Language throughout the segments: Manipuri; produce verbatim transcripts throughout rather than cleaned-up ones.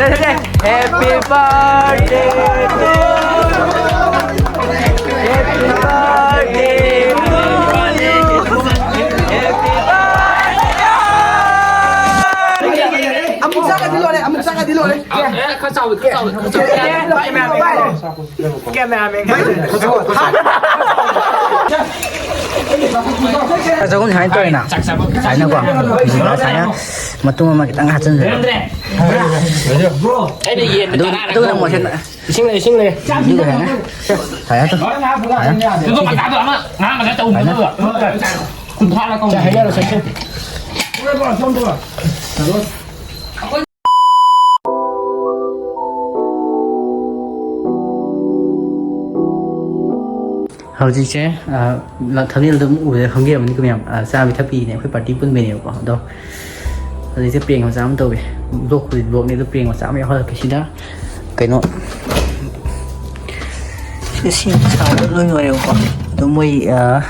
Happy birthday to you. Happy birthday to you. Happy birthday. ꯑꯃꯨꯛ ꯆꯥꯒꯗꯤ ꯂꯣꯏꯔꯦ, ꯑꯃꯨꯛ ꯆꯥꯒꯗꯤ ꯂꯣꯏꯔꯦ꯫ ꯑꯦ, ꯈꯔ ꯆꯥꯎꯏ, ꯈꯔ ꯆꯥꯎꯏ, ꯈꯔ ꯆꯥꯎꯏ꯫ ꯀꯦꯃꯦꯔꯥꯃꯦꯟ꯫ ꯆꯥꯛ ꯆꯥꯛꯈꯨꯝ ꯁꯨꯃꯥꯏꯅ ꯇꯧꯋꯦꯅ꯫ ꯁꯨꯃꯥꯏꯅꯀꯣ꯫ ꯁꯨꯃꯥꯏꯅ ꯃꯇꯨꯝ ꯑꯃ ꯈꯤꯇꯪ ꯍꯥꯞꯆꯤꯟꯖꯔꯦ꯫ ꯑꯩꯅ ꯌꯦꯟ ꯑꯗꯨ, ꯇꯔꯥ ꯑꯗꯨ ꯅꯪ ꯃꯣꯏꯁꯦ ꯏꯁꯤꯡ ꯂꯩ, ꯏꯁꯤꯡ ꯂꯩ꯫ ꯑꯗꯨ ꯂꯩꯔꯦ꯫ ꯐꯔꯦ, ꯐꯔꯦ꯫ ꯑꯗꯨ ꯃꯆꯥꯗꯣ ꯑꯃ ꯉꯥ ꯃꯆꯥ ꯆꯍꯨꯝ ꯂꯧꯔꯒ ꯀꯨꯟꯊ꯭ꯔꯥ ꯂꯧꯔꯒ ꯆꯥ ꯍꯩꯅꯔꯣ, ꯆꯠꯁꯦ꯫ ꯍꯧꯖꯤꯛꯁꯦ, ꯑ, ꯊꯝꯅꯦꯜꯗ ꯑꯗꯨꯝ ꯎꯕꯗ ꯈꯪꯕꯤꯔꯝꯃꯅꯤꯀꯣ ꯃꯌꯥꯝ꯫ ꯑ, ꯆꯥꯕꯤ ꯊꯛꯄꯤꯅꯦ, ꯑꯩꯈꯣꯏ ꯄꯥꯔꯇꯤ ꯄꯨꯟꯕꯩꯅꯦꯕꯀꯣ꯫ ꯑꯗꯣ ꯍꯧꯖꯤꯛꯁꯦ ꯄ꯭ꯔꯦꯡ ꯃꯆꯥ ꯑꯃ ꯇꯧꯋꯦ꯫ ꯕ꯭ꯂꯣꯛꯄꯨꯗꯤ ꯕ꯭ꯂꯣꯛꯅꯦ, ꯑꯗꯣ ꯄ꯭ꯔꯦꯡ ꯃꯆꯥ ꯑꯃ ꯌꯥꯎꯍꯜꯂꯛꯀꯦ ꯁꯤꯗ꯫ ꯀꯩꯅꯣ, ꯁꯤꯗ ꯁꯦꯝ ꯁꯥꯕ ꯂꯣꯏ ꯂꯣꯏꯔꯦꯕꯀꯣ꯫ ꯑꯗꯣ ꯃꯣꯏ, ꯑ,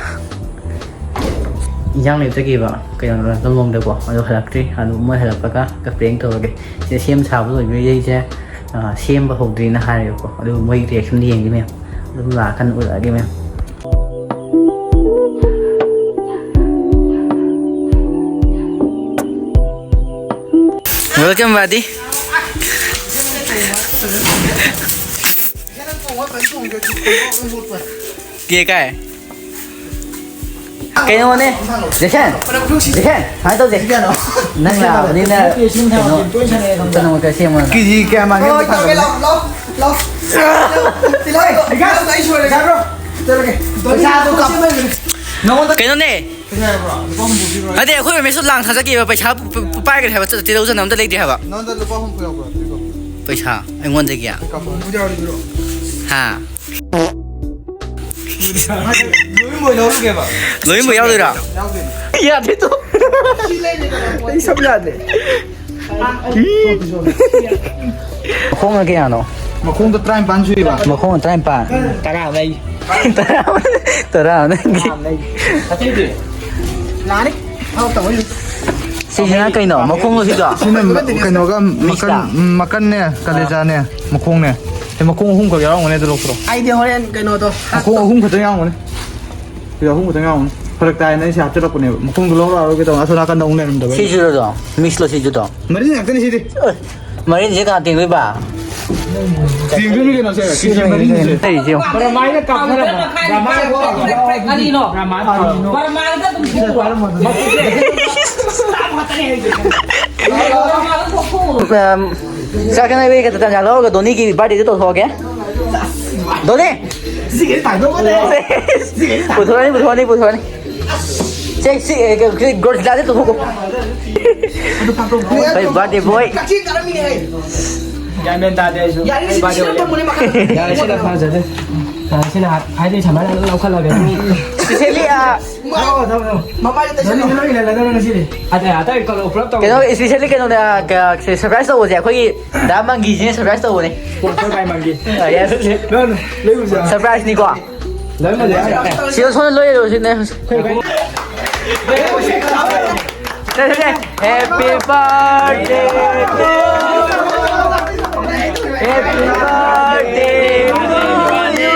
ꯏꯟꯖꯥꯡ ꯂꯩꯕ ꯆꯠꯈꯤꯕ ꯀꯩꯅꯣꯗ, ꯂꯝꯂꯣꯡꯗꯀꯣ꯫ ꯑꯗꯣ ꯍꯜꯂꯛꯇ꯭ꯔꯤ꯫ ꯑꯗꯣ ꯃꯣꯏ ꯍꯜꯂꯛꯄꯒ ꯄ꯭ꯔꯦꯡ ꯇꯧꯔꯒꯦ꯫ ꯁꯤꯗ ꯁꯦꯝ ꯁꯥꯕ ꯂꯣꯏꯕꯩ ꯑꯩꯁꯦ, ꯑ, ꯁꯦꯝꯕ ꯍꯧꯗ꯭ꯔꯤꯅ ꯍꯥꯏꯔꯦꯕꯀꯣ꯫ ꯑꯗꯨ ꯃꯣꯏ ꯔꯤꯌꯦꯛꯁꯟꯗꯤ ꯌꯦꯡꯒꯦ ꯃꯌꯥꯝ꯫ ꯑꯗꯨꯝ ꯂꯥꯛꯑꯀꯥꯟꯗ ꯎꯠꯂꯛꯑꯒꯦ ꯃꯌꯥꯝ꯫ Welcome, buddy. ꯀꯦ ꯀꯥꯏ? ꯀꯩꯅꯣꯅꯦ, ꯖꯦꯁꯟ, ꯖꯦꯁꯟ, ꯁꯨꯃꯥꯏꯅ ꯇꯧꯁꯦ꯫ ꯅꯪ ꯂꯥꯛꯑꯕꯅꯤꯅ ꯀꯩꯅꯣ, ꯀꯩꯅꯣ ꯈꯔ ꯁꯦꯝꯃꯣ ꯅꯪ꯫ ꯀꯦꯖꯤ ꯀꯌꯥ ꯃꯥꯟꯒꯦ? ꯍꯣꯏ, ꯇꯧꯒꯦ, ꯂꯥꯎ, ꯂꯥꯎ, ꯂꯥꯎ꯫ ꯇꯤꯜꯍꯧ, ꯇꯤꯜꯍꯧ, ꯑꯩ ꯁꯣꯏꯔꯦ꯫ ꯌꯥꯕ꯭ꯔꯣ? ꯆꯠꯂꯒꯦ꯫ ꯄꯩꯁꯥꯗꯣ ꯀꯥꯞ-, ꯅꯉꯣꯟꯗ ꯀꯩꯅꯣꯅꯦ꯫ ꯄꯩꯁꯥ ꯌꯥꯎꯕ꯭ꯔꯣ? ꯂꯨꯄꯥ ꯍꯨꯝꯐꯨ ꯄꯤꯔꯣ꯫ ꯅꯠꯇꯦ, ꯑꯩꯈꯣꯏ ꯔꯣꯃꯦꯁꯇꯣ ꯂꯥꯡ ꯊꯥꯖꯈꯤꯕ ꯄꯩꯁꯥ ꯄ-, ꯄ-, ꯄꯥꯏꯈ꯭ꯔꯦ ꯍꯥꯏꯕ, ꯇꯤꯜꯍꯧ ꯆꯅꯝ ꯑꯝꯇ ꯂꯩꯇꯦ ꯍꯥꯏꯕ꯫ ꯅꯉꯣꯟꯗ ꯂꯨꯄꯥ ꯍꯨꯝꯐꯨ ꯌꯥꯎꯕ꯭ꯔꯣ? ꯄꯤꯔꯣ꯫ ꯄꯩꯁꯥ ꯑꯩꯉꯣꯟꯗꯒꯤ? ꯀꯥꯞꯄꯣ꯫ ꯍꯨꯝꯐꯨ ꯌꯥꯎꯔꯗꯤ ꯄꯤꯔꯣ꯫ ꯍꯥ? ꯂꯣꯏꯃꯛ ꯂꯧꯔꯒꯦꯕ? ꯂꯣꯏꯃꯛ ꯌꯥꯎꯗꯣꯏꯔꯣ? ꯌꯥꯎꯗꯣꯏꯅꯦ꯫ ꯌꯥꯗꯦ ꯇꯣ꯫ ꯑꯩ ꯁꯝ ꯌꯥꯗ꯭ꯔꯦ꯫ ꯃꯈꯣꯡꯅ ꯀꯌꯥꯅꯣ? ꯃꯈꯣꯡꯗ ꯇꯔꯥꯅꯤꯄꯥꯟ ꯁꯨꯏꯕ꯫ ꯃꯈꯣꯡꯅ ꯇꯔꯥꯅꯤꯄꯥꯟ꯫ ꯇꯔꯥ ꯑꯃ ꯑꯩ꯫ ꯇꯔꯥ ꯑꯃ, ꯇꯔꯥ ꯑꯃ ꯅꯪꯒꯤ꯫ ꯇꯔꯥ ꯑꯃ ꯑꯩ꯫ ꯑꯇꯩꯗꯤ? ꯂꯥꯛꯑꯅꯤ꯫ ꯊꯕꯛ ꯇꯧꯕꯩ꯫ ꯁꯤꯅ ꯀꯩꯅꯣ? ꯃꯈꯣꯡꯂꯣ ꯁꯤꯗꯣ? ꯁꯤꯅ ꯀꯩꯅꯣꯒ ꯃꯀꯟ, ꯃꯀꯟꯅꯦ, ꯀꯂꯦꯖꯥꯅꯦ, ꯃꯈꯣꯡꯅꯦ꯫ ꯑꯦ, ꯃꯈꯣꯡ ꯑꯍꯨꯝ ꯈꯛ ꯌꯥꯎꯔꯝꯒꯅꯤ, ꯑꯗꯨ ꯂꯧꯊꯣꯔꯛꯑꯣ꯫ ꯑꯩꯗꯤ ꯍꯣꯔꯦꯟ ꯀꯩꯅꯣꯗꯣ, ꯃꯈꯣꯡ ꯑꯍꯨꯝ ꯈꯛꯇꯪ ꯌꯥꯎꯔꯝꯒꯅꯤ꯫ ꯁꯤꯗ ꯑꯍꯨꯝ ꯈꯛꯇꯪ ꯌꯥꯎꯔꯝꯒꯅꯤ꯫ ꯐꯔꯛ ꯇꯥꯏꯅ ꯑꯩꯁꯦ ꯍꯥꯞꯆꯤꯜꯂꯛꯄꯅꯦꯕ꯫ ꯃꯈꯣꯡꯗꯣ ꯂꯧꯔꯛꯑꯔꯣꯏꯒꯦ ꯇꯧꯕ, ꯑꯁꯣꯝ ꯅꯥꯀꯟꯗ ꯑꯃꯨꯛ ꯂꯩꯔꯝꯗꯕ꯫ ꯁꯤꯁꯤꯔꯣ? ꯃꯤꯛꯁꯂꯣ ꯁꯤꯁꯨ ꯑꯗꯨꯝ? ꯃꯔꯤꯟ ꯉꯥꯛꯇꯅꯤ ꯁꯤꯗꯤ꯫ ꯑꯦ, ꯃꯔꯤꯟꯁꯦ ꯀꯅꯥ ꯇꯦꯡꯗꯣꯏꯕ? ꯇꯦꯡꯗꯣꯏꯅꯤ ꯀꯩꯅꯣ ꯁꯦ, ꯀꯦꯖꯤ ꯃꯔꯤꯅꯤꯁꯦ꯫ ꯂꯩꯔꯤꯁꯦ ꯌꯦꯡꯉꯣ꯫ ꯄꯔꯃꯥꯏꯅ ꯀꯥꯞꯊꯔꯝꯃꯣ꯫ ꯄꯔꯃꯥꯏ ꯀꯔꯤꯅꯣ? ꯄꯔꯃꯥꯏ ꯀꯔꯤꯅꯣ? ꯄꯔꯃꯥꯏꯗ ꯑꯗꯨꯝ ꯄꯤꯊꯣꯛꯑꯣ꯫ ꯆꯥꯛ ꯈꯅꯕꯒꯤ ꯈꯛꯇ ꯇꯟꯖꯥ ꯂꯧꯔꯒ ꯗꯣꯅꯤꯒꯤ ꯕꯥꯔꯗꯦꯗ ꯇꯧꯊꯣꯛꯑꯒꯦ꯫ ꯗꯣꯅꯤ! ꯁꯤꯒꯤ ꯇꯥꯏꯗꯧ ꯃꯥꯜꯂꯦ꯫ ꯄꯨꯊꯣꯔꯛꯑꯅꯤ, ꯄꯨꯊꯣꯔꯛꯑꯅꯤ, ꯄꯨꯊꯣꯔꯛꯑꯅꯤ꯫ ꯁꯦ, ꯁꯤ, ꯑꯦ, ꯀ-, ꯀ-, ꯒꯣꯔꯖꯤꯂꯥꯁꯦ ꯇꯧꯊꯣꯛꯈꯣ꯫ ꯑꯩ ꯕꯥꯔꯗꯦ ꯕꯣꯏ꯫ ꯀꯛꯆꯤꯡ ꯀꯥꯔꯝꯃꯤꯅꯦ ꯑꯩ꯫ ꯒ꯭ꯌꯥꯟ ꯃꯦꯟ ꯇꯥꯗꯦ ꯑꯩꯁꯨ꯫ ꯌꯥꯔꯦ, ꯑꯩ ꯁꯤ ꯕꯥꯔꯗꯦ ꯁꯤꯗ ꯑꯣꯏꯔꯦ꯫ ꯇꯧꯕꯅꯦ, ꯃꯈꯥ꯫ ꯌꯥꯔꯦ, ꯁꯤꯅ ꯐꯖꯗꯦ꯫ ꯑ, ꯁꯤꯅ ꯍꯥꯏ-, ꯍꯥꯏꯗꯤ ꯁꯨꯃꯥꯏꯅ ꯑꯗꯨꯝ ꯂꯧꯈꯠꯂꯒꯦ꯫ ꯏꯁꯄꯤꯁꯦꯜꯂꯤ, ꯑ, ꯊꯝꯃꯣ, ꯊꯝꯃꯣ, ꯊꯝꯃꯣ꯫ ꯃꯃꯥꯏꯗ ꯇꯩꯁꯜꯂꯣ꯫ ꯅꯪ ꯂꯣꯏ ꯂꯩꯔꯗꯧꯔꯦ ꯉꯁꯤꯗꯤ꯫ ꯑꯇꯩ, ꯑꯇꯩ ꯀꯩꯅꯣ, ꯄꯨꯂꯞ ꯇꯧꯔꯣ꯫ ꯀꯩꯅꯣ, ꯏꯁꯄꯤꯁꯦꯜꯂꯤ ꯀꯩꯅꯣꯅꯦ, ꯑ, ꯀ-, ꯁꯔꯄ꯭ꯔꯥꯏꯁ ꯇꯧꯕꯁꯦ ꯑꯩꯈꯣꯏꯒꯤ ꯗꯥ ꯃꯪꯒꯤꯁꯤꯅ ꯁꯔꯄ꯭ꯔꯥꯏꯁ ꯇꯧꯕꯅꯦ꯫ ꯏꯁꯄꯣꯟꯁꯔ ꯕꯥꯏ ꯃꯪꯒꯤ꯫ ꯑ, ꯌꯦꯁ꯫ ꯅꯪ ꯂꯩꯕꯁꯦ꯫ ꯁꯔꯄ꯭ꯔꯥꯏꯁꯅꯤꯀꯣ꯫ ꯂꯣꯏ ꯐꯖꯩ꯫ ꯁꯤꯗ ꯁꯣꯝꯗ ꯂꯣꯏ ꯂꯩꯔꯣ, ꯁꯤꯅꯦ꯫ ꯁꯦ, ꯁꯦ, ꯁꯦ꯫ Happy birthday to you. Happy birthday to you.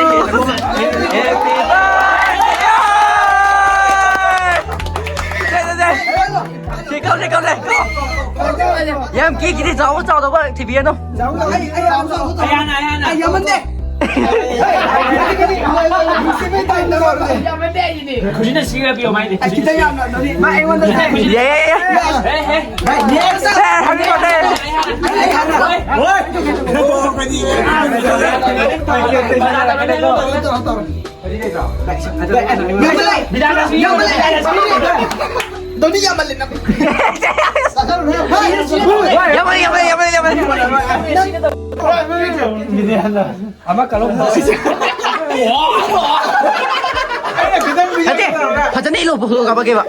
Happy birthday. ꯁꯦ, ꯁꯦ, ꯁꯦ꯫ ꯁꯤ ꯀꯧꯁꯦ, ꯀꯧꯁꯦ꯫ ꯌꯥꯝ ꯀꯦꯛꯁꯤꯗꯤ ꯆꯥꯎꯕ ꯆꯥꯎꯗꯕ ꯊꯤꯕꯤꯔꯅꯨ꯫ ꯑꯩ, ꯑꯩ ꯌꯥꯝ ꯆꯥꯎꯕ ꯆꯥꯎꯗꯕ꯫ ꯑꯩ ꯌꯥꯝꯃꯟꯗꯦ꯫ ꯈꯨꯖꯤꯟꯅ ꯁꯤꯒ ꯄꯤꯌꯣ ꯃꯥꯏꯗꯤ꯫ ꯈꯤꯇꯪ ꯌꯥꯝꯅ, ꯃꯥ ꯑꯩꯉꯣꯟꯗ ꯌꯥꯏ, ꯌꯥꯏ, ꯌꯥꯏ꯫ ꯍꯦ, ꯍꯦ꯫ ꯁꯦ, happy birthday꯫ ꯌꯥꯝꯃꯜꯂꯦ꯫ ꯌꯥꯝꯃꯜꯂꯦ꯫ ꯗꯣꯅꯤ ꯌꯥꯝꯃꯜꯂꯦ ꯅꯪ꯫ ꯌꯥꯝꯃꯜꯂꯦ, ꯌꯥꯝꯃꯜꯂꯦ, ꯌꯥꯝꯃꯜꯂꯦ, ꯌꯥꯝꯃꯜꯂꯦ꯫ ꯑꯃ ꯀꯜꯂꯣ꯫ ꯅꯠꯇꯦ, ꯐꯖꯅ ꯏꯜꯂꯣ, ꯐꯣꯇꯣ ꯀꯥꯞꯄꯛꯀꯦꯕ꯫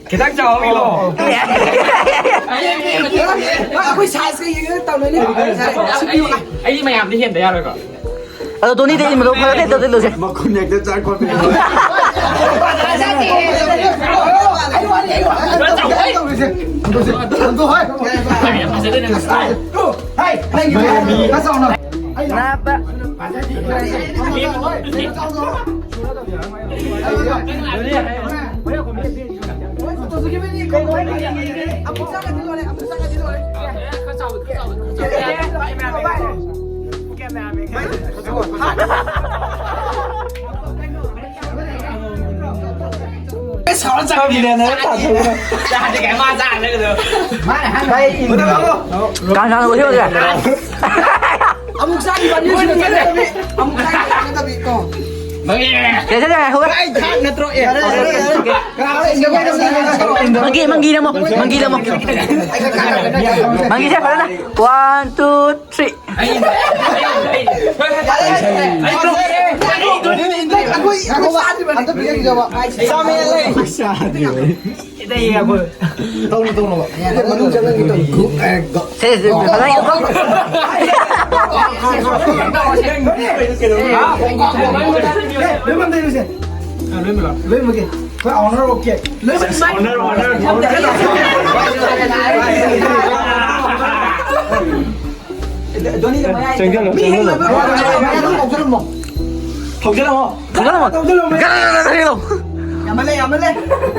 ꯈꯤꯇꯪ ꯆꯥꯎꯍꯧꯔꯤꯗꯣ꯫ ꯑꯩꯈꯣꯏ ꯁꯥꯏꯖꯀ ꯌꯦꯡꯉꯒ ꯇꯧꯅꯅꯤ꯫ ꯑꯩ, ꯑꯩ ꯃꯌꯥꯝꯗꯤ ꯍꯦꯟꯗ ꯌꯥꯔꯣꯏꯀꯣ꯫ ꯑꯗꯣ ꯗꯣꯅꯤꯗ ꯏꯟꯕꯗꯣ ꯐꯖꯅ ꯍꯦꯛꯇ ꯏꯜꯂꯨꯁꯦ꯫ ꯃꯈꯨꯟ ꯍꯦꯛꯇ ꯆꯥꯛ ꯈꯣꯠꯄꯤ꯫ ꯑꯩ ꯋꯥꯔꯤ, ꯑꯩ ꯋꯥꯔꯤ꯫ ꯍꯟꯗꯣꯛꯁꯦ, ꯍꯟꯗꯣꯛ, ꯍꯣꯏ꯫ ꯌꯥꯝ ꯐꯖꯗꯣꯏꯅꯦ꯫ ꯍꯥꯏ, ꯅꯪꯒꯤ ꯃꯤ ꯅꯆꯥꯎꯅ꯫ ꯅꯥꯕ꯫ ꯀꯅꯥꯅꯣ ꯑꯣꯏꯍꯧꯔꯒꯦ? ꯑꯃꯨꯛ ꯆꯥꯈꯤꯕ ꯑꯅꯤꯁꯨ ꯆꯠꯀꯗꯕꯤ꯫ ꯑꯃꯨꯛ ꯆꯥꯈꯤꯕ ꯆꯠꯀꯗꯕꯤ ꯀꯣ꯫ ꯌꯥꯔꯦ, ꯌꯥꯔꯦ, ꯍꯧꯔꯦ꯫ ꯑꯩ ꯊꯥꯛ ꯅꯠꯇ꯭ꯔꯣ? ꯑꯦ, ꯌꯥꯔꯦ, ꯌꯥꯔꯦ, ꯌꯥꯔꯦ꯫ ꯀꯅꯥꯅꯣ ꯏꯟꯗꯣꯏꯅꯣ? ꯃꯪꯒꯤ, ꯃꯪꯒꯤ ꯅꯝꯃꯣ, ꯃꯪꯒꯤ ꯅꯝꯃꯣ꯫ ꯃꯪꯒꯤꯁꯦ ꯐꯖꯅ꯫ One, two, three꯫ ꯇꯧꯅꯨ, ꯇꯧꯅꯨ꯫ ꯃꯅꯨꯡ ꯆꯪꯉꯒ ꯇꯧꯅꯨ꯫ ꯁꯦ, ꯁꯦ, ꯐꯖꯅ ꯌꯦꯡꯉꯨꯀꯣ꯫ ꯂꯣꯏꯃꯛꯀꯤ꯫ ꯑꯩꯈꯣꯏ owner okay꯫ ꯂꯣꯏꯃꯛ꯫ ꯆꯪꯁꯤꯜꯂꯣ, ꯆꯪꯁꯤꯜꯂꯣ꯫ ꯊꯧꯖꯤꯜꯂꯝꯃꯣ꯫ ꯊꯧꯖꯤꯜꯂꯝꯃꯣ꯫ ꯊꯧꯖꯤꯜꯂꯝꯃꯣ꯫ ꯒꯔ ꯒꯔ ꯒꯔ ꯒꯔ ꯒꯔ꯫ ꯌꯥꯝꯃꯜꯂꯦ, ꯌꯥꯝꯃꯜꯂꯦ꯫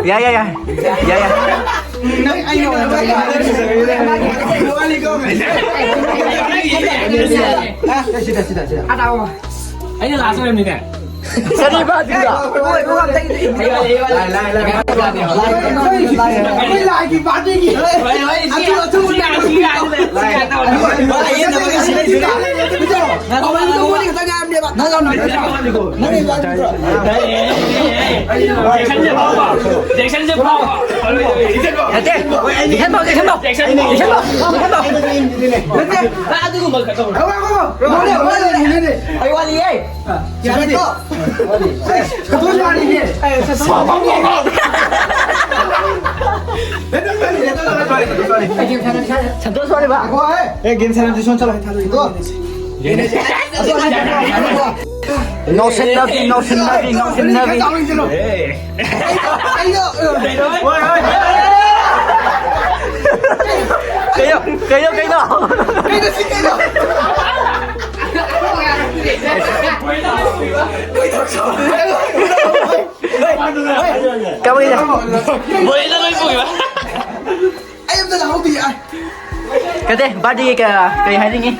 ꯌꯥꯏ, ꯌꯥꯏ, ꯌꯥꯏ꯫ ꯌꯥꯏ, ꯌꯥꯏ꯫ ꯅꯪ ꯑꯩꯅ ꯑꯣꯏꯅ ꯇꯧꯔꯒ꯫ ꯁꯤꯗ, ꯁꯤꯗ, ꯁꯤꯗ꯫ ꯑꯩꯅ last ꯑꯣꯏꯔꯝꯃꯤꯅꯦ꯫ ꯁꯔꯤꯕ ꯑꯗꯨꯗ꯫ ꯑꯩꯈꯣꯏ ꯂꯥꯏꯒꯤ partyꯒꯤ꯫ ꯑꯆꯨ ꯑꯆꯨ꯫ ꯖꯦꯛꯁꯟꯁꯦ ꯐꯥꯎꯕ꯫ ꯖꯦꯛꯁꯟꯁꯦ ꯐꯥꯎꯕ꯫ ꯅꯠꯇꯦ꯫ ꯖꯦꯛꯁꯟ ꯐꯥꯎ, ꯖꯦꯛꯁꯟ ꯐꯥꯎ꯫ ꯖꯦꯛꯁꯟ ꯐꯥꯎ꯫ ꯅꯠꯇꯦ꯫ ꯑꯗꯨꯒꯨꯝꯕ ꯈꯛꯇ꯫ ꯑꯩ ꯋꯥꯠꯂꯤꯌꯦ꯫ ꯌꯥꯔꯦꯀꯣ? ꯁꯟꯇꯣꯁ ꯋꯥꯔꯤꯅꯦ꯫ ꯁꯟꯇꯣꯁ ꯋꯥꯔꯤꯕ꯫ ꯑꯦ, game ꯁꯥꯟꯅꯕꯗꯤ ꯁꯣꯝ ꯆꯠꯂꯣ꯫ ꯉꯥꯎꯁꯤꯟꯅꯕꯤ, ꯉꯥꯎꯁꯤꯟꯅꯕꯤ, ꯉꯥꯎꯁꯤꯟꯅꯕꯤ꯫ ꯑꯩꯗꯣ, ꯑꯩꯗꯣ, ꯀꯩꯅꯣ, ꯀꯩꯅꯣ? ꯀꯩꯅꯣ, ꯁꯤ ꯀꯩꯅꯣ? ꯀꯃꯥꯏꯅ? ꯕꯣꯏꯂꯔ ꯂꯣꯏ ꯄꯨꯈꯤꯕ꯫ ꯑꯩ ꯑꯝꯇ ꯂꯧꯍꯧꯗꯦ, ꯑꯥꯏ꯫ ꯀꯗꯦ, ꯕꯥꯔꯗꯦꯒꯤ ꯀ-, ꯀꯩ ꯍꯥꯏꯅꯤꯡꯉꯤ?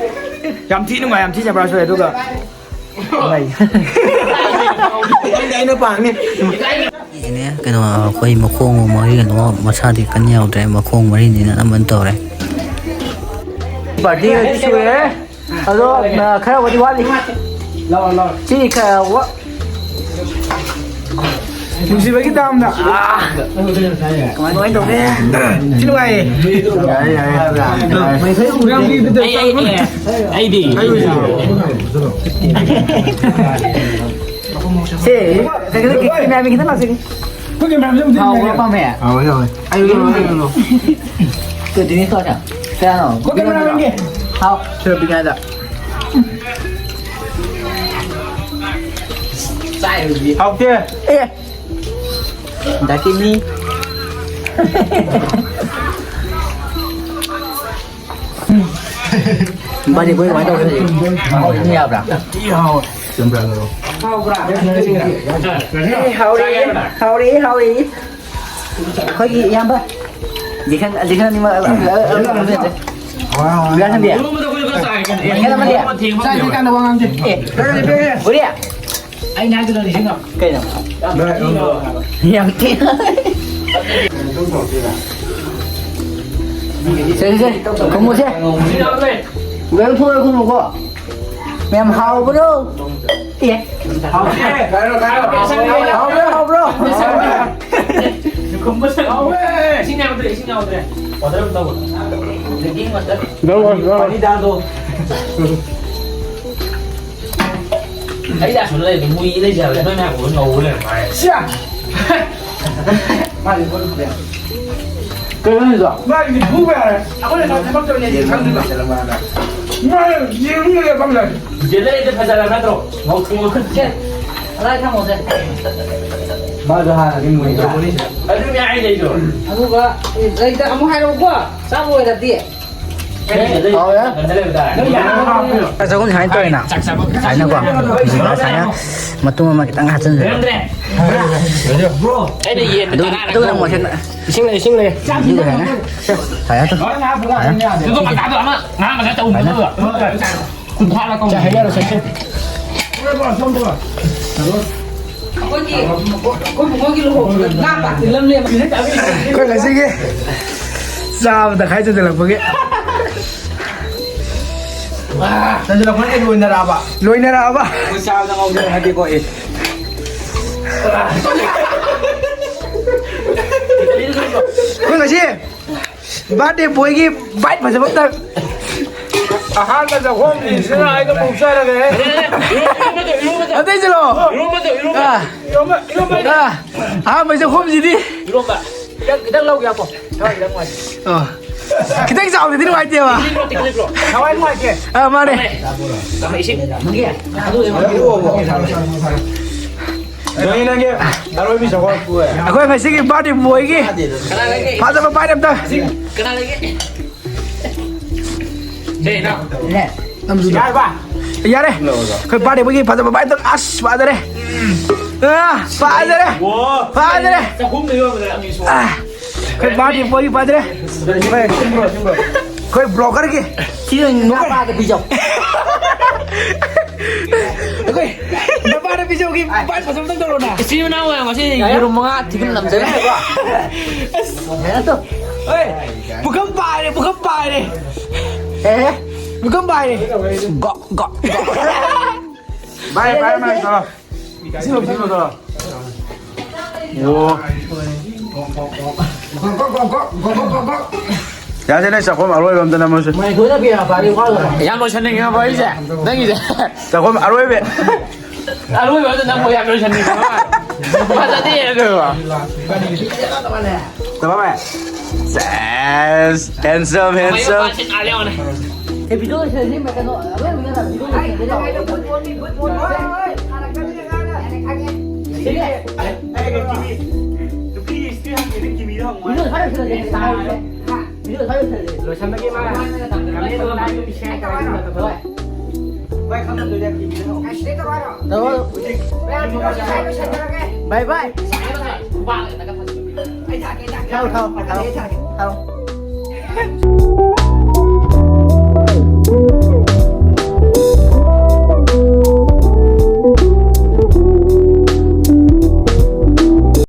ꯌꯥꯝ ꯊꯤ ꯅꯨꯡꯉꯥꯏ, ꯌꯥꯝ ꯊꯤ surprise ꯑꯣꯏ, ꯑꯗꯨꯒ ꯅꯨꯡꯉꯥꯏ꯫ ꯑꯩꯅ ꯄꯥꯝꯃꯤ꯫ ꯁꯤꯅꯦ, ꯀꯩꯅꯣ, ꯑꯩꯈꯣꯏ ꯃꯈꯣꯡ ꯃꯔꯤ ꯀꯩꯅꯣ ꯃꯁꯥꯗꯤ ꯀꯟꯅ ꯌꯥꯎꯗ꯭ꯔꯦ, ꯃꯈꯣꯡ ꯃꯔꯤꯅꯤꯅ ꯑꯅꯝꯕꯅ ꯇꯧꯔꯦ꯫ ꯄꯥꯔꯇꯤ ꯍꯧꯖꯤꯛ ꯁꯨꯔꯦ꯫ ꯑꯗꯣ, ꯑ, ꯈꯔꯕꯨꯗꯤ ꯋꯥꯠꯂꯤ꯫ ꯁꯤ ꯈꯔ ꯋꯥ-, ꯅꯨꯡꯁꯤꯕꯒꯤ ꯇꯥꯝꯅ꯫ ꯀꯃꯥꯏ, ꯀꯃꯥꯏ ꯇꯧꯒꯦ? ꯊꯤ ꯅꯨꯡꯉꯥꯏꯌꯦ꯫ ꯌꯥꯏ, ꯌꯥꯏ, ꯌꯥꯏ, ꯌꯥꯏ꯫ ꯑꯩ, ꯑꯩ, ꯑꯩ, ꯑꯩꯗꯤ꯫ ꯁꯦ, ꯀꯩꯅꯣ, ꯀꯦꯃꯦꯔꯥꯃꯦꯟ ꯈꯤꯇꯪ ꯂꯥꯛꯁꯤꯅꯦ꯫ ꯑꯩꯈꯣꯏ ꯀꯦꯃꯦꯔꯥꯃꯦꯟꯁꯦ ꯑꯃꯨꯛ ꯍꯥꯎꯕ꯭ꯔꯣ, ꯊꯦꯡꯅꯩꯌꯦ꯫ ꯄꯥꯝꯃꯦ? ꯍꯥꯎꯋꯦ, ꯍꯥꯎꯋꯦ꯫ ꯑꯩ ꯂꯧꯔꯣ, ꯑꯩ ꯂꯧꯔꯣ꯫ ꯀꯩꯗꯧꯅꯤ ꯀꯣ? ꯀꯌꯥꯅꯣ? ꯑꯩꯈꯣꯏ ꯀꯦꯃꯦꯔꯥꯃꯦꯟꯒꯤ꯫ ꯍꯥꯎ꯫ ꯁꯤꯔ ꯄꯤꯉꯥꯏꯗ꯫ ꯍꯥꯎꯇꯦ꯫ ꯑꯦ꯫ ꯗꯥꯀꯤꯅꯤ꯫ ꯕꯥꯔꯤ ꯕꯣꯏ ꯀꯃꯥꯏꯅ ꯇꯧꯒꯦ ꯍꯧꯖꯤꯛ? ꯃꯍꯥꯎ ꯑꯗꯨꯝ ꯌꯥꯕ꯭ꯔꯥ? ꯊꯤ ꯍꯥꯎꯋꯦ꯫ ꯆꯝꯄ꯭ꯔꯥꯗꯣ꯫ ꯑꯦ, ꯍꯥꯎꯔꯤ, ꯍꯥꯎꯔꯤ, ꯍꯥꯎꯔꯤ꯫ ꯑꯩꯈꯣꯏꯒꯤ ꯏꯌꯥꯝꯕ ꯖꯦꯛꯁꯟ, ꯖꯦꯛꯁꯟ ꯑꯅꯤꯃꯛ, ꯑ, ꯑ, ꯑ, ꯌꯥꯁꯟꯕꯤ꯫ ꯖꯦꯛꯁꯟ ꯑꯃꯗꯤ? ꯆꯥꯏ, ꯆꯥꯏ ꯀꯥꯟꯗ ꯋꯥ ꯉꯥꯡꯗꯦ꯫ ꯑꯦ, ꯕꯣꯔꯤ꯫ ꯑꯩꯅ ꯍꯥꯏꯗꯨꯗ ꯅꯤꯡꯁꯤꯡꯉꯣ꯫ ꯀꯩꯅꯣ? ꯌꯥꯝ ꯊꯤ-, ꯁꯦ, ꯁꯦ, ꯁꯦ, ꯈꯨꯝꯃꯨꯁꯦ꯫ ꯂꯣꯏ ꯊꯣꯛꯑꯦ, ꯈꯨꯝꯃꯨꯀꯣ꯫ ꯃꯌꯥꯝ ꯍꯥꯎꯕ꯭ꯔꯣ? ꯑꯦ꯫ ꯍꯥꯎꯕ꯭ꯔꯣ, ꯍꯥꯎꯕ꯭ꯔꯣ? ꯏꯁꯤꯡ ꯌꯥꯎꯗ꯭ꯔꯦ, ꯏꯁꯤꯡ ꯌꯥꯎꯗ꯭ꯔꯦ꯫ Water ꯑꯃ ꯇꯧ꯫ Drinking water꯫ ꯂꯧꯔꯣ, ꯂꯧꯔꯣ꯫ ꯄꯥꯅꯤ ꯗꯥꯗꯣ꯫ ꯑꯩ ꯑꯁꯣꯝꯗ ꯂꯩꯕꯗꯣ ꯃꯨꯏ ꯂꯩꯖꯕꯅꯦ, ꯅꯣꯏ ꯃꯌꯥꯝ ꯎꯕ ꯉꯧꯕ ꯂꯩꯔꯝꯃꯦ꯫ ꯁꯤꯌꯥ! ꯃꯥꯗꯤ ꯀꯣꯏꯔꯨꯕ ꯌꯥꯏ꯫ ꯀꯩꯅꯣ ꯍꯥꯏꯁꯤꯕꯣ? ꯃꯥꯒꯤꯗꯤ ꯐꯨꯕ ꯌꯥꯔꯦ꯫ ꯑꯩꯈꯣꯏꯅ ꯊꯕꯛ ꯇꯧꯔꯤꯉꯩꯗ ꯈꯪꯗ꯭ꯔꯤꯕ꯫ ꯃꯥꯅ ꯌꯦꯔꯨꯝꯒ ꯂꯩꯔꯝꯃꯦ꯫ ꯖꯦꯂꯔꯤꯗ ꯐꯖꯔꯕ ꯅꯠꯇ꯭ꯔꯣ? ꯉꯧꯊꯣꯛ ꯉꯧꯊꯣꯛ꯫ ꯁꯦ, ꯑꯗꯥꯏ ꯊꯝꯃꯣꯁꯦ꯫ ꯃꯥꯁꯨ ꯍꯥꯟꯅꯗꯤ ꯃꯨꯏ꯫ ꯑꯗꯨꯅꯦ ꯍꯥꯏꯗꯣ ꯑꯩꯁꯨ꯫ ꯑꯗꯨꯒ ꯂꯩꯇ ꯑꯃꯨꯛ ꯍꯥꯏꯔꯛꯎꯀꯣ꯫ ꯆꯥꯕ ꯂꯣꯏꯔꯗꯤ꯫ ꯆꯥꯛ ꯆꯥꯛꯈꯨꯝ ꯁꯨꯃꯥꯏꯅ ꯇꯧꯔꯦꯅ꯫ ꯁꯨꯃꯥꯏꯅꯀꯣ꯫ ꯁꯨꯃꯥꯏꯅ ꯃꯇꯨꯝ ꯑꯃ ꯈꯤꯇꯪ ꯍꯥꯞꯆꯤꯟꯖꯔꯦ꯫ ꯑꯗꯨ, ꯑꯗꯨꯒ ꯅꯪ ꯃꯊꯦꯜ ꯏꯁꯤꯡ ꯂꯩ, ꯏꯁꯤꯡ ꯂꯩ꯫ ꯑꯗꯨꯒ ꯁꯨꯃꯥꯏꯅ꯫ ꯁꯨꯃꯥꯏꯅ ꯇꯧ-, ꯁꯨꯃꯥꯏꯅ꯫ ꯀꯨꯟꯊ꯭ꯔꯥ ꯂꯧ꯫ ꯁꯦ, ꯍꯥꯏꯅꯔꯣ, ꯁꯦ, ꯁꯦ꯫ ꯑꯩꯈꯣꯏꯒꯤ, ꯑꯩꯈꯣꯏ ꯕꯨꯡꯉꯣꯒꯤ ꯂꯨꯍꯣꯡꯕꯗ ꯉꯥ ꯄꯥꯛ ꯇꯤꯜꯂꯝꯂꯦꯕ꯫ ꯑꯩꯈꯣꯏ ꯉꯁꯤꯒꯤ ꯆꯥꯕ ꯇꯪꯈꯥꯏ ꯆꯟꯁꯤꯜꯂꯛꯄꯒꯤ꯫ ꯆꯟꯁꯤꯜꯂꯛꯄ ꯅꯠꯇꯦ, ꯂꯣꯏꯅꯔꯛꯑꯕ꯫ ꯂꯣꯏꯅꯔꯛꯑꯕ? ꯑꯩꯈꯣꯏ ꯆꯥꯕꯗ ꯉꯥꯎꯖꯩ ꯍꯥꯏꯗꯤꯀꯣ, ꯑꯦ꯫ ꯑꯩꯈꯣꯏ ꯉꯁꯤ ꯕꯥꯔꯗꯦ ꯕꯣꯏꯒꯤ ꯕꯥꯏꯠ ꯐꯖꯕ ꯑꯝꯇ꯫ ꯑꯍꯥꯟꯕ ꯆꯥꯛꯈꯣꯝꯁꯤꯗ ꯑꯩꯒ ꯄꯣꯛꯆꯔꯒꯦ꯫ ꯑꯇꯩꯁꯤꯔꯣ? ꯏꯔꯣꯝꯕꯗꯣ, ꯏꯔꯣꯝꯕ꯫ ꯑꯥ꯫ ꯏꯔꯣꯝꯕ, ꯏꯔꯣꯝꯕ꯫ ꯑꯥ꯫ ꯑꯍꯥꯟꯕ ꯆꯥꯛꯈꯣꯝꯁꯤꯗꯤ꯫ ꯏꯔꯣꯝꯕ꯫ ꯈꯤꯇꯪ, ꯈꯤꯇꯪ ꯂꯧꯒꯦ, ꯉꯥꯏꯈꯣ꯫ ꯊꯋꯥꯏ ꯈꯤꯇꯪ ꯅꯨꯡꯉꯥꯏꯇꯦ꯫ ꯑꯣ꯫ ꯈꯤꯇꯪ ꯆꯥꯎꯗꯗꯤ ꯅꯨꯡꯉꯥꯏꯇꯦꯕ꯫ ꯊꯋꯥꯏ ꯅꯨꯡꯉꯥꯏꯇꯦ꯫ ꯑꯥ, ꯃꯥꯅꯦ꯫ ꯅꯪꯒꯤ ꯑꯔꯣꯏꯕꯤ ꯆꯥꯛꯈꯣꯝ꯫ ꯑꯩꯈꯣꯏ ꯉꯁꯤꯒꯤ ꯕꯥꯔꯗꯦ ꯕꯣꯏꯒꯤ ꯐꯖꯕ ꯕꯥꯏꯠ ꯑꯝꯇ꯫ ꯀꯅꯥ ꯂꯩꯒꯦ? ꯅꯝꯖꯨꯗꯣ꯫ ꯌꯥꯔꯦ꯫ ꯑꯩꯈꯣꯏ ꯕꯥꯔꯗꯦ ꯕꯣꯏꯒꯤ ꯐꯖꯕ ꯕꯥꯏꯠ ꯑꯝꯇ꯫ ꯑꯁ, ꯐꯖꯔꯦ꯫ ꯑꯥ, ꯐꯖꯔꯦ꯫ ꯐꯖꯔꯦ꯫ ꯑꯥ, ꯑꯩꯈꯣꯏ ꯕꯥꯔꯗꯦ ꯕꯣꯏꯒꯤ ꯐꯖꯔꯦ꯫ ꯑꯩꯈꯣꯏ ꯕ꯭ꯂꯣꯒꯔꯒꯤ꯫ ꯁꯤ ꯅꯨꯄꯥꯗ ꯄꯤꯖꯧ꯫ ꯑꯩꯈꯣꯏ ꯅꯨꯄꯥꯗ ꯄꯤꯖꯧꯒꯤ ꯕꯥꯏꯠ ꯐꯖꯕ ꯑꯝꯇ ꯇꯧꯔꯣꯅ꯫ ꯏꯆꯤꯟ ꯏꯅꯥꯎ ꯃꯌꯥꯝ ꯉꯁꯤ ꯌꯦꯔꯨꯝ ꯃꯉꯥ ꯊꯤꯕ ꯅꯝꯖꯔꯦ꯫ ꯑꯁ꯫ ꯍꯣꯏ, ꯄꯨꯈꯝ ꯄꯥꯏꯔꯦ, ꯄꯨꯈꯝ ꯄꯥꯏꯔꯦ꯫ ꯑꯦ? ꯄꯨꯈꯝ ꯄꯥꯏꯔꯦ꯫ GO, GO, GO. ꯚꯥꯏ, ꯚꯥꯏ, ꯚꯥꯏ, ꯇꯧꯔꯣ꯫ ꯁꯤꯂꯣ, ꯁꯤꯂꯣ, ꯇꯧꯔꯣ꯫ ꯑꯣ꯫ ꯌꯥꯁꯦ, ꯅꯪ ꯆꯥꯛꯈꯨꯝ ꯑꯔꯣꯏꯕ ꯑꯝꯇ ꯅꯝꯃꯨꯁꯦ꯫ ꯌꯥꯝ ꯂꯣꯏꯁꯟꯅꯤꯡꯉꯕ ꯑꯩꯁꯦ? ꯅꯪꯒꯤꯁꯦ? ꯆꯥꯛꯈꯨꯝ ꯑꯔꯣꯏꯕ꯫ ꯑꯔꯣꯏꯕꯗ ꯅꯪꯕꯨ ꯌꯥꯝ ꯂꯣꯏꯁꯟꯅꯤꯡꯕ ꯃꯥꯜꯂꯦ꯫ ꯐꯖꯗꯦ ꯑꯗꯨꯒ꯫ ꯆꯠꯂꯣ ꯚꯥꯏ꯫ ꯁꯦꯁ, handsome, handsome꯫ ꯑꯦ, video ꯂꯣꯏꯁꯤꯜꯂꯁꯤ, ꯀꯩꯅꯣ, ꯑꯔꯣꯏꯕꯗ video ꯂꯣꯏꯁꯤꯜꯂꯁꯤ꯫ ꯅꯨꯄꯤ ꯏꯁꯇ꯭ꯔꯤ ꯍꯪꯉꯦ, ꯅꯪ ꯀꯤꯃꯤꯗ ꯍꯪꯉꯨ꯫ Video ꯊꯥꯔꯛꯈꯤꯔꯣꯏꯁꯦ꯫ ꯂꯣꯏꯁꯟꯕꯒꯤ ꯃꯥ comment ꯇꯧꯔꯣ, like ꯇꯧꯔꯣ, share ꯇꯧꯔꯣ꯫ ꯍꯣꯏ꯫ ꯚꯥꯏ, ꯈꯪꯉꯝꯗꯣꯏꯅꯦ, ꯇꯤꯚꯤꯗ ꯊꯝꯃꯣ꯫ ꯇꯧꯔꯣ꯫ ꯍꯧꯖꯤꯛ ꯚꯥꯏ, ꯚꯥꯏ꯫ ꯕꯥꯏ ꯕꯥꯏ꯫ ꯊꯥꯎ, ꯊꯥꯎ, ꯊꯥꯎ, ꯊꯥꯎ꯫